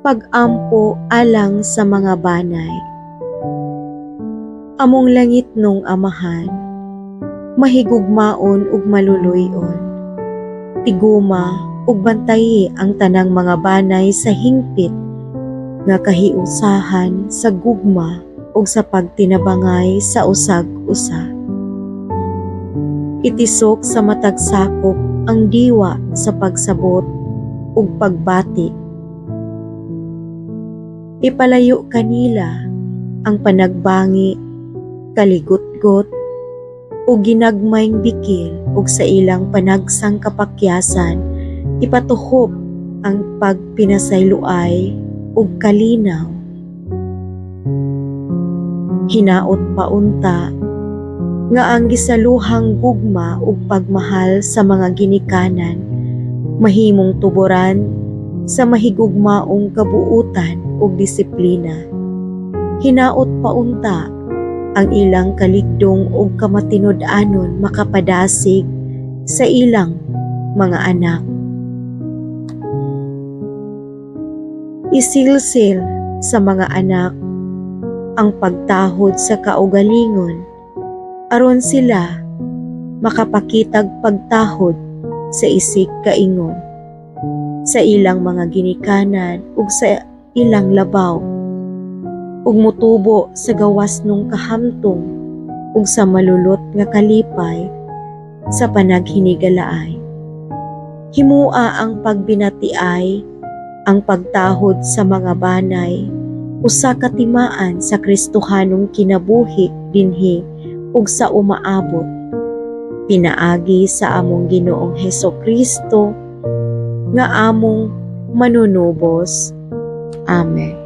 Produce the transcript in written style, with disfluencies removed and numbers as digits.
Pag-ampo alang sa mga banay. Among langitnong Amahan, mahigugmaon ug maluluy-on, tiguma ug bantayi ang tanang mga banay sa hingpit nga kahiusahan sa gugma ug sa pagtinabangay sa usag usa. Itisok sa matag sakop ang diwa sa pagsabot ug pagbati. Ipalayo kanila ang panagbangi, kaligutgot, ug ginagmayng bikil ug sa ilang panagsang kapakyasan ipatuhop ang pagpinasayloay ug kalinaw. Hinaot paunta nga ang gisaluhang gugma ug pagmahal sa mga ginikanan mahimong tuboran sa mahigugmaong kabuutan ug disiplina. Hinaot paunta ang ilang kaligdong ug kamatinud-anon makapadasig sa ilang mga anak. Isilsil sa mga anak ang pagtahod sa kaugalingon aron sila makapakitag pagtahod sa isig kaingon sa ilang mga ginikanan ug sa ilang labaw ug motubo sa gawasnong kahamtong ug sa malulot nga kalipay sa panaghinigalay. Himua ang pagbinatiay, ang pagtahod sa mga banay, usa ka timaan sa Kristohanong kinabuhi dinhi ug sa umaabot. Pinaagi sa among Ginoong Heso Kristo nga among manunubos. Amen.